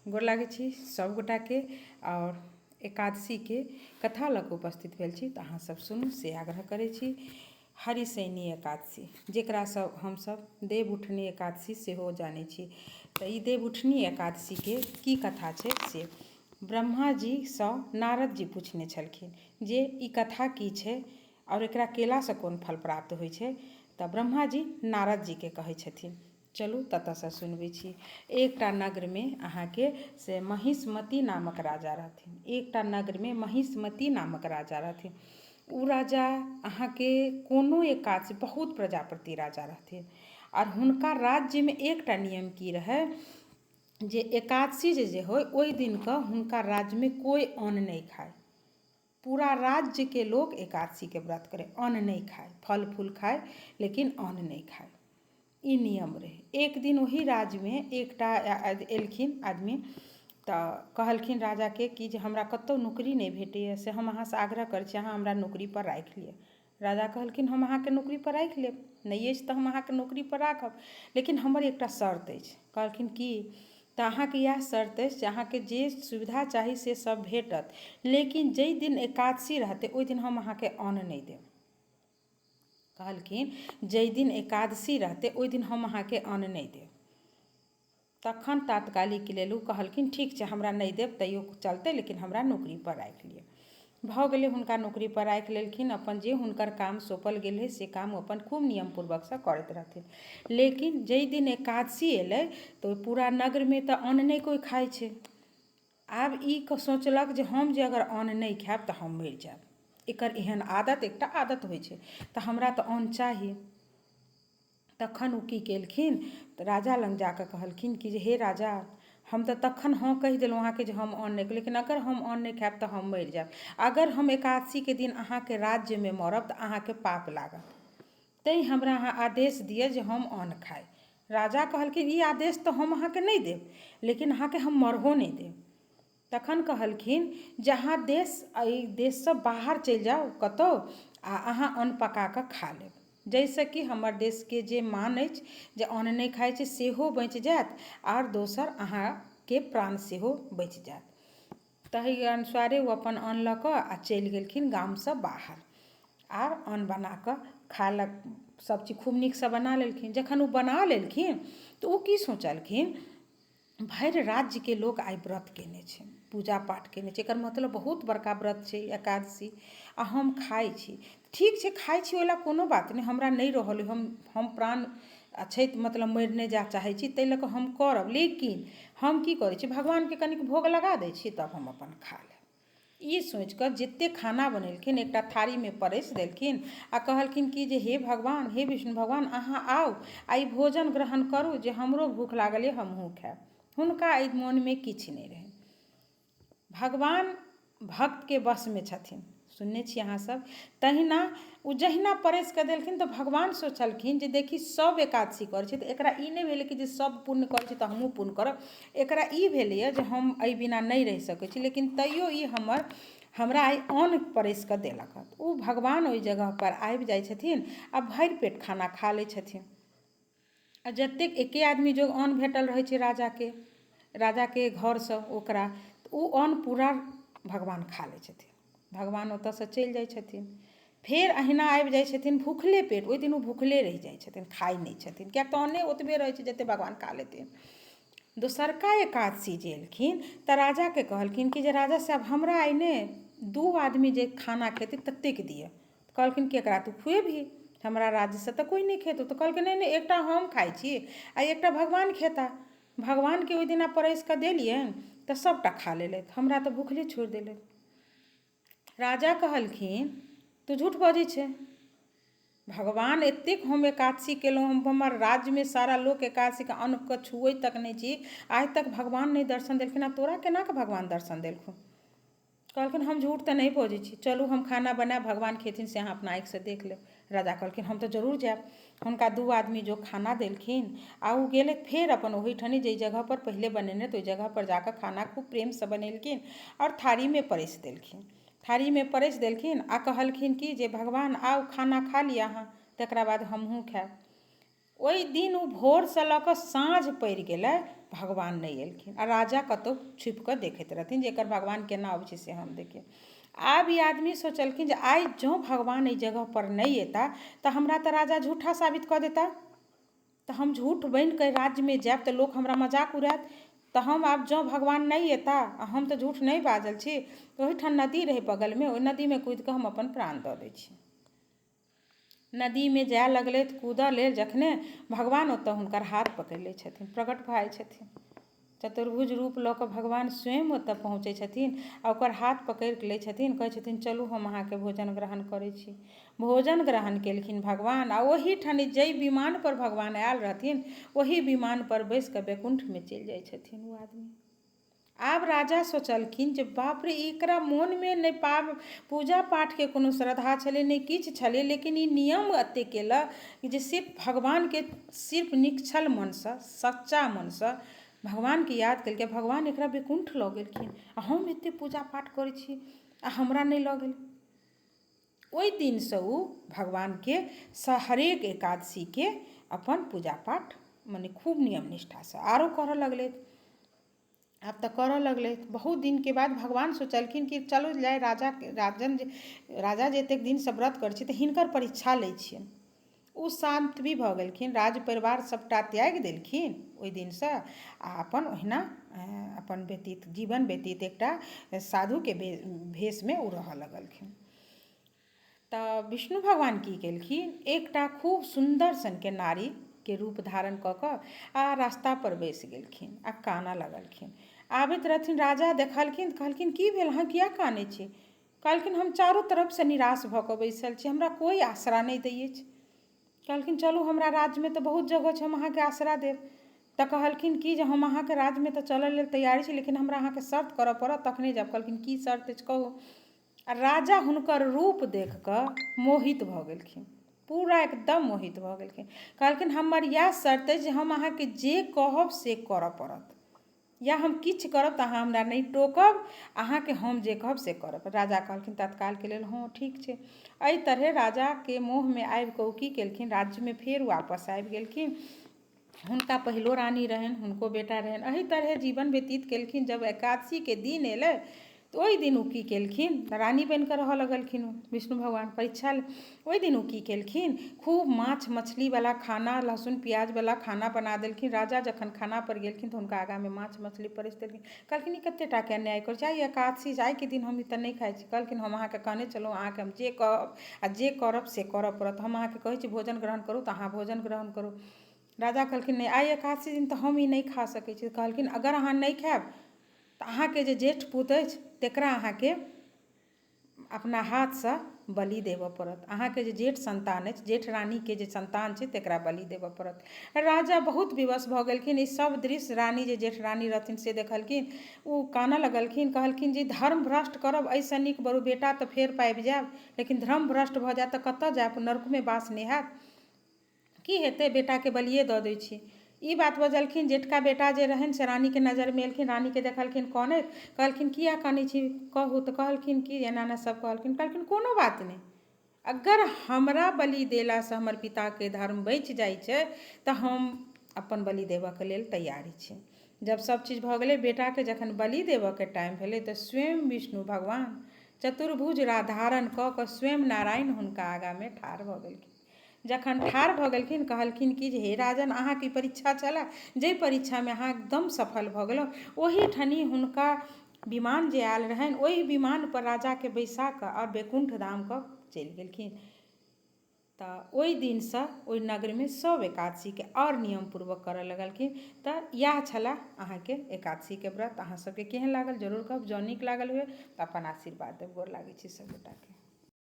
गोर लागै छी सभगोटाके आओर एकादशीके कथा लऽ कऽ उपस्थित भेल छी तऽ अहाँसभ सुनू से आग्रह करै छी। हरिशयनी एकादशी जकरा सब हमसभ देवउठनी एकादशी सेहो जानै छी। तऽ ई देवउठनी एकादशीके की कथा छै से ब्रह्माजीसँ नारद जी पुछने छलखिन जे ई कथा की छै आओर एकरा केलासँ कोन फल प्राप्त होइ छै। तऽ ब्रह्माजी नारद जीके कहै छथिन। चलू ततऽसँ सुनबै छी। एकटा नगरमे अहाँके से महिष्मती नामक राजा रहथिन। एकटा नगरमे महिष्मती नामक राजा रहथिन। ओ राजा अहाँके कोनो एक काजसँ बहुत प्रजापति राजा रहथिन। आओर हुनका राज्यमे एकटा नियम की रहै जे एकादशी जे जे होइ ओहि दिनके हुनका राज्यमे कोइ अन्न नहि खाइ। पूरा राज्यके लोक एकादशीके व्रत करै, अन्न नहि खाइ, फल फूल खाइ लेकिन अन्न नहि खाइ। ई नियम रहै। एक दिन ओही राज्यमे एकटा एलखिन आदमी तऽ कहलखिन राजाके कि जे हमरा कतहु नौकरी नहि भेटैए से हम अहाँसँ आग्रह करै छी अहाँ हमरा नौकरीपर राखि लिअ। राजा कहलखिन हम अहाँके नौकरीपर राखि लेब, नहि अछि तऽ हम अहाँके नौकरीपर राखब, लेकिन हमर एकटा शर्त अछि। कहलखिन की? तऽ अहाँके इएह शर्त अछि जे अहाँके जे सुविधा चाही से सब भेटत, लेकिन जाहि दिन एकादशी रहतै ओहि दिन हम अहाँके अन्न नहि देब। कहलखिन जाहि दिन एकादशी रहतै ओहि दिन हम अहाँके अन्न नहि देब। तखन तात्कालिक लेल ओ कहलखिन ठीक छै हमरा नहि देब तैयो चलतै लेकिन हमरा नौकरीपर राखि लिअ। भऽ गेलै हुनका नौकरीपर राखि लेलखिन। अपन जे हुनकर काम सौंपल गेल रहै से काम ओ अपन खूब नियम पूर्वकसँ करैत रहथिन। लेकिन जाहि दिन एकादशी एलै तऽ ओहि पूरा नगरमे तऽ अन्न नहि कोइ खाइ छै। आब ई सोचलक जे हम जे अगर अन्न नहि खायब तऽ हम मरि जायब। एकर एहन आदत एकटा आदत होइ छै तऽ हमरा तऽ अन्न चाही। तखन ओ की केलखिन तऽ राजा लग जा कऽ कहलखिन कि जे हे राजा, हम तऽ तखन हँ कहि देलहुँ अहाँके जे हम अन्न नहि, लेकिन अगर हम अन्न नहि खायब तऽ हम मरि जायब। अगर हम एकादशीके दिन अहाँके राज्यमे मरब तऽ अहाँके पाप लागत। तैँ हमरा अहाँ आदेश दिअ जे हम अन्न खाइ। राजा कहलखिन ई आदेश तऽ हम अहाँके नहि देब, लेकिन अहाँके हम मरहो नहि देब। तखन कहलखिन जे अहाँ देश एहि देशसँ बाहर चलि जाउ कतहु आ अहाँ अन्न पका कऽ खा लेब, जाहिसँ कि हमर देशके जे मान अछि जे अन्न नहि खाइ छै सेहो बचि जायत आर दोसर अहाँके प्राण सेहो बचि जायत। ताहि अनुसारे ओ अपन अन्न लऽ कऽ आ चलि गेलखिन गामसँ बाहर आर अन्न बना कऽ खाय सभचीज खूब नीकसँ बना लेलखिन। जखन ओ बना लेलखिन तऽ ओ की सोचलखिन, भरि राज्यके लोक आइ व्रत कयने छै, पूजा पाठ कयने छै, एकर मतलब बहुत बड़का व्रत छै एकादशी आ हम खाइ छी। ठीक छै खाइ छी ओहि लए कोनो बात नहि, हमरा नहि रहल अइ, हम प्राण अछैत मतलब मरि नहि जाय चाहै छी ताहि लऽ कऽ हम करब, लेकिन हम की करै छी भगवानके कनिक भोग लगा दै छी तब हम अपन खा लेब। ई सोचि कऽ जतेक खाना बनेलखिन एकटा थारीमे परसि देलखिन आ कहलखिन कि जे हे भगवान, हे विष्णु भगवान अहाँ आउ आ ई भोजन ग्रहण करू जे हमरो भूख लागल यए हमहूँ खायब। हुनका एहि मोनमे किछु नहि रहनि। भगवान भक्तके वशमे छथिन, सुनने छी अहाँसभ। तहिना ओ जहिना परसि कऽ देलखिन तऽ भगवान सोचलखिन जे देखी सभ एकादशी करै छै तऽ एकरा ई नहि भेलै कि जे सभ पुण्य करै छै तऽ हमहूँ पुण्य करब। एकरा ई भेलैए जे हम एहि बिना नहि रहि सकै छी, लेकिन तैयो ई हमर हमरा आइ अन्न परसि कऽ देलक हँ। ओ भगवान ओहि जगहपर आबि जाइ छथिन आ भरि पेट खाना खा लै छथिन। आ जतेक एके आदमी जोग अन्न भेटल रहै छै राजाके, राजाके घरसँ ओकरा, तऽ ओ अन्न पूरा भगवान खा लै छथिन। भगवान ओतयसँ चलि जाइ छथिन। फेर अहिना आबि जाइ छथिन भुखले पेट। ओहि दिन ओ भुखले रहि जाइ छथिन, खाइ नहि छथिन, किएक तऽ अन्ने ओतबे रहै छै जतेक भगवान खा लेथिन। दोसरका एकादशी जे एलखिन तऽ राजाके कहलखिन कि जे राजा साहेब हमरा आइ ने दू आदमी जे खाना खेतै ततेक दिअ। कहलखिन केकरा तू खुएबही, हमरा राज्यसँ तऽ कोइ नहि खेतौ। तऽ कहलकै नहि नहि एकटा हम खाइ छी आ एकटा भगवान खेता। भगवानके ओहि दिना परसि कऽ देलियनि तऽ सभटा खा लेलथि, हमरा तऽ भुखले छोड़ि देलथि। राजा कहलखिन तू झूठ बजै छै, भगवान एतेक हम एकादशी केलहुँ, हम हमर राज्यमे सारा लोक एकादशीके अन्नके छुअइ तक नहि छी, आइ तक भगवान नहि दर्शन देलखिन आ तोरा केना कऽ भगवान दर्शन देलखुन। कहलखिन हम झूठ तऽ नहि बजै छी, चलू हम खाना बनायब भगवान खेथिन से अहाँ अपना आँखिसँ देख लेब। राजा कहलखिन हम तऽ जरूर जायब। हुनका दू आदमी जो खाना देलखिन आ ओ गेलथि फेर अपन ओहिठनी जाहि जगहपर पहिले बनेने तऽ ओहि जगहपर जा कऽ खाना खूब प्रेमसँ बनेलखिन आओर थारीमे परसि देलखिन। थारीमे परसि देलखिन आ कहलखिन कि जे भगवान आउ खाना खा लिअ अहाँ, तकरा बाद हमहूँ खायब। ओहि दिन ओ भोरसँ लऽ कऽ साँझ पड़ि गेलै, भगवान नहि एलखिन। आ राजा कतहु छुपि कऽ देखैत रहथिन जे एकर भगवान केना अबै छै से हम देखियै। आब ई आदमी सोचलखिन जे आइ जँ भगवान एहि जगहपर नहि एता तऽ हमरा तऽ राजा झूठा साबित कऽ देता, तऽ हम झूठ बनि कऽ राज्यमे जायब तऽ लोक हमरा मजाक उड़ायत। तऽ हम आब जँ भगवान नहि एता आ हम तऽ झूठ नहि बाजल छी, तऽ ओहिठाम नदी रहै बगलमे, ओहि नदीमे कूदि कऽ हम अपन प्राण दऽ दै छी। नदीमे जाय लगलथि कूदऽ लेल, जखने भगवान ओतऽ हुनकर हाथ पकड़ि लै छथिन, प्रकट भऽ जाइ छथिन। चतुर्भुज रूप लऽ कऽ भगवान स्वयं ओतऽ पहुँचै छथिन आ ओकर हाथ पकड़ि लै छथिन। कहै छथिन, चलू, हम अहाँके भोजन ग्रहण करै छी। भोजन ग्रहण केलखिन भगवान आ ओहीठाम जाहि विमानपर भगवान आयल रहथिन, ओही विमानपर बैसि कऽ वैकुण्ठमे चलि जाइ छथिन ओ आदमी। आब राजा सोचलखिन जे बाप रे, एकरा मोनमे नहि पाप पूजा पाठके कोनो श्रद्धा छलै, नहि किछु छलै, लेकिन ई नियम एतेक केलक जे सिर्फ भगवानके सिर्फ निश्छल मनसँ, सच्चा मनसँ भगवानके याद केलकै, भगवान एकरा वैकुण्ठ लऽ गेलखिन आ हम एतेक पूजा पाठ करै छी आ हमरा नहि लऽ गेल। ओहि दिनसँ ओ भगवानके हरेक एकादशीके अपन पूजा पाठ मने खूब नियम निष्ठासँ आरो करऽ लगलथि। आब तऽ करऽ लगलथि। बहुत दिनके बाद भगवान सोचलखिन कि चलू जाय राजाके, राजन जे राजा जे एतेक दिनसँ व्रत करै छै तऽ हिनकर परीक्षा लै छियनि। ओ शान्त भी भऽ गेलखिन, राज परिवार सभटा त्यागि देलखिन ओहि दिनसँ आ अपन ओहिना अपन व्यतीत जीवन व्यतीत एकटा साधुके भेषमे ओ रहऽ लगलखिन। तऽ विष्णु भगवान की केलखिन, एकटा खूब सुन्दर सनके नारीके रूप धारण कऽ कऽ आ रास्तापर बैसि गेलखिन आ कानऽ लगलखिन। आबैत रहथिन राजा, देखलखिन तऽ कहलखिन, की भेल, अहाँ किया कानै छी? कहलखिन, हम चारू तरफसँ निराश भऽ कऽ बैसल छी, हमरा कोइ आसरा नहि दै अछि। कहलखिन, चलू, हमरा राज्यमे तऽ बहुत जगह छै, हम अहाँके आसरा देब। तऽ कहलखिन कि जे हम अहाँके राज्यमे तऽ चलऽ लेल तैयार छी, लेकिन हमरा अहाँके शर्त करऽ पड़त तखने जायब। कहलखिन, की शर्त अछि, कहू। आ राजा हुनकर रूप देख कऽ मोहित भऽ गेलखिन, पूरा एकदम मोहित भऽ गेलखिन। कहलखिन, हमर इएह शर्त अछि जे हम अहाँके जे कहब से करऽ पड़त, या हम किछु करब तऽ अहाँ हमरा नहि टोकब, अहाँके हम जे कहब से करब। राजा कहलखिन तत्कालके लेल, हँ, ठीक छै। एहि तरहे राजाके मोहमे आबि कऽ ओ की केलखिन, राज्यमे फेर वापस आबि गेलखिन। हुनका पहिलो रानी रहनि, हुनको बेटा रहनि। एहि तरहे जीवन व्यतीत केलखिन। जब एकादशीके दिन एलै तऽ ओहि दिन ओ की केलखिन, रानी बनि कऽ रहऽ लगलखिन ओ विष्णु भगवान परीक्षा। ओहि दिन ओ की केलखिन, खूब माछ मछलीवला खाना, लहसुन प्याजवला खाना बना देलखिन। राजा जखन खानापर गेलखिन तऽ हुनका आगाँमे माछ मछली परसि देलखिन। कहलखिन, ई कते टाके अन्याय करै छी? आइ एकादशी छै, आइके दिन हम ई तऽ नहि खाइ छी। कहलखिन, हम अहाँके कहने छलहुँ, अहाँके हम जे कहब आ जे करब से करऽ पड़त। हम अहाँके कहै छी भोजन ग्रहण करू तऽ अहाँ भोजन ग्रहण करू। राजा कहलखिन, नहि, आइ एकादशी दिन तऽ हम ई नहि खा सकै छी। कहलखिन, अगर अहाँ नहि खायब तऽ अहाँके जे जेठ पूत अछि तकरा अहाँके अपना हाथसँ बलि देबऽ पड़त। अहाँके जे जेठ सन्तान अछि, जेठ रानीके जे सन्तान छै, तकरा बलि देबऽ पड़त। राजा बहुत विवश भऽ गेलखिन। ई सभ दृश्य रानी, जे जेठ रानी रहथिन, से देखलखिन। ओ कानऽ लगलखिन। कहलखिन जे धर्म भ्रष्ट करब एहिसँ नीक बरू बेटा तऽ फेर पाबि जायब, लेकिन धर्म भ्रष्ट भऽ जायत तऽ कतऽ जायब? नरकमे वास नहि हैत? की हेतै? बेटाके बलिए दऽ दै छी। ई बात बजलखिन। जेठका बेटा जे रहनि से रानीके नजरिमे एलखिन। रानीके देखलखिन कनैत। कहलखिन, किया कनै छी, कहू। तऽ कहलखिन कि एना एना सब कहलखिन। कहलखिन, कोनो बात नहि, अगर हमरा बलि देलासँ हमर पिताके धर्म बचि जाइ छै तऽ हम अपन बलि देबऽके लेल तैयार छी। जब सब चीज भऽ गेलै, बेटाके जखन बलि देबऽके टाइम भेलै तऽ स्वयं विष्णु भगवान चतुर्भुज धारण कऽ कऽ स्वयं नारायण हुनका आगाँमे ठाढ़ भऽ गेलखिन। जखन ठाढ़ भऽ गेलखिन, कहलखिन कि जे हे राजन, अहाँके ई परीक्षा छलए, जाहि परीक्षामे अहाँ एकदम सफल भऽ गेलहुँ। ओही ठनी हुनका विमान जे आयल रहनि, ओहि विमानपर राजाके बैसा कऽ आओर वैकुण्ठ धामके चलि गेलखिन। तऽ ओहि दिनसँ ओहि नगरमे सभ एकादशीके आओर नियम पूर्वक करऽ लगलखिन। तऽ इएह छलए अहाँके एकादशीके व्रत। अहाँ सभके केहन लागल, जरूर कहब। जँ नीक लागल हुए तऽ अपन आशीर्वाद देब। गोर लागै छी सभगोटाके।